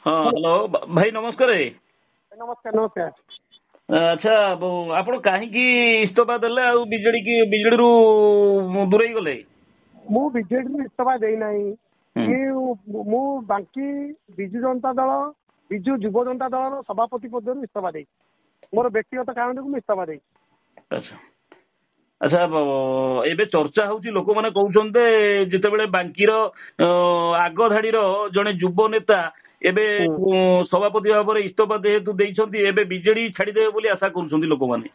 ହଁ, ହ୍ୟାଲୋ ଭାଇ, ନମସ୍କାର। ନମସ୍କାର, ନମସ୍କାର। ଆଚ୍ଛା, ଆପଣ କାହିଁକି ଇସ୍ତଫା ଦେଲେ ଆଉ ବିଜେଡି କି ବିଜେଡିରୁ ଦୂରେଇ ଗଲେ? ମୁଁ ବିଜେଡିରୁ ଇସ୍ତଫା ଦେଇନାହିଁ। ମୁଁ ବାଙ୍କି ବିଜୁ ଜନତା ଦଳ, ବିଜୁ ଯୁବ ଜନତା ଦଳର ସଭାପତି ପଦରୁ ଇସ୍ତଫା ଦେଇଛି। ମୋର ବ୍ୟକ୍ତିଗତ କାରଣ ଯୋଗୁଁ ମୁଁ ଇସ୍ତଫା ଦେଇଛି। ଆଚ୍ଛା ଆଚ୍ଛା, ଏବେ ଚର୍ଚ୍ଚା ହଉଛି, ଲୋକମାନେ କହୁଛନ୍ତି ଯେତେବେଳେ ବାଙ୍କିର ଆଗ ଧାଡିର ଜଣେ ଯୁବ ନେତା ଏବେ ସଭାପତି ଭାବରେ ଇସ୍ତଫା ଯେହେତୁ ଦେଇଛନ୍ତି, ଏବେ ବିଜେଡି ଛାଡିଦେବେ ବୋଲି ଆଶା କରୁଛନ୍ତି ଲୋକମାନେ।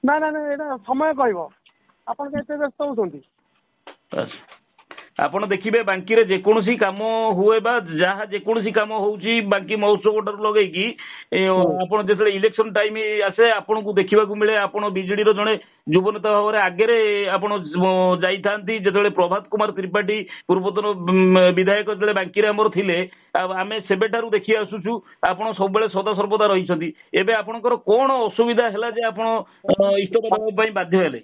ନା ନା ନା, ଏଇଟା ସମୟ କହିବ। ଆପଣ ଏତେ ବ୍ୟସ୍ତ ହଉଛନ୍ତି? ଆଚ୍ଛା, ଆପଣ ଦେଖିବେ ବାଙ୍କିରେ ଯେକୌଣସି କାମ ହୁଏ ବା ଯାହା ଯେକୌଣସି କାମ ହଉଛି ବାଙ୍କି ମହୋତ୍ସବ ଠାରୁ ଲଗେଇକି, ଆପଣ ଯେତେବେଳେ ଇଲେକ୍ସନ ଟାଇମ ଆସେ ଆପଣଙ୍କୁ ଦେଖିବାକୁ ମିଳେ, ଆପଣ ବିଜେଡିର ଜଣେ ଯୁବନେତା ଭାବରେ ଆଗରେ ଆପଣ ଯାଇଥାନ୍ତି। ଯେତେବେଳେ ପ୍ରଭାତ କୁମାର ତ୍ରିପାଠୀ ପୂର୍ବତନ ବିଧାୟକ ଯେତେବେଳେ ବାଙ୍କିରେ ଆମର ଥିଲେ, ଆଉ ଆମେ ସେବେଠାରୁ ଦେଖି ଆସୁଛୁ ଆପଣ ସବୁବେଳେ ସଦା ସର୍ବଦା ରହିଛନ୍ତି। ଏବେ ଆପଣଙ୍କର କଣ ଅସୁବିଧା ହେଲା ଯେ ଆପଣ ଇସ୍ତଫା ଦେବା ପାଇଁ ବାଧ୍ୟ ହେଲେ?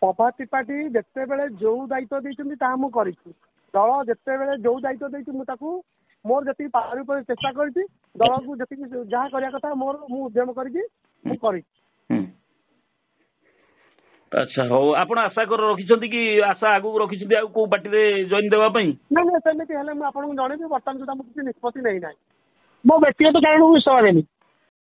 ପ୍ରଭାତ ତ୍ରିପାଠୀ ଯେତେବେଳେ ଯୋଉ ଦାୟିତ୍ୱ ଦେଇଛନ୍ତି ତାହା ମୁଁ କରିଛି। ଦଳ ଯେତେବେଳେ ଯୋଉ ଦାୟିତ୍ୱ ଦେଇଛି ମୁଁ ତାକୁ ମୋର ଯେତିକି ପାରିବ ଚେଷ୍ଟା କରିଛି। ଦଳକୁ ଯେତିକି ଯାହା କରିବା କଥା ମୋର ମୁଁ ଉଦ୍ୟମ କରିକି ମୁଁ କରିଛି। ଆଚ୍ଛା, ହଉ। ଆପଣ ଆଶା କରି ରଖିଛନ୍ତି କି, ଆଶା ଆଗକୁ ରଖିଛନ୍ତି ଆଉ କୋଉ ପାର୍ଟିରେ ଜଏନ୍ ଦେବା ପାଇଁ? ନାଇଁ ନାଇଁ, ସେମିତି ହେଲେ ମୁଁ ଆପଣଙ୍କୁ ଜଣେଇବି। ବର୍ତ୍ତମାନ ସୁଦ୍ଧା ମୁଁ କିଛି ନିଷ୍ପତ୍ତି ନେଇନାହିଁ। ମୋ ବ୍ୟକ୍ତିଗତ କାରଣରୁ ମୁଁ ଇସ୍ତଫା ଦେଲି।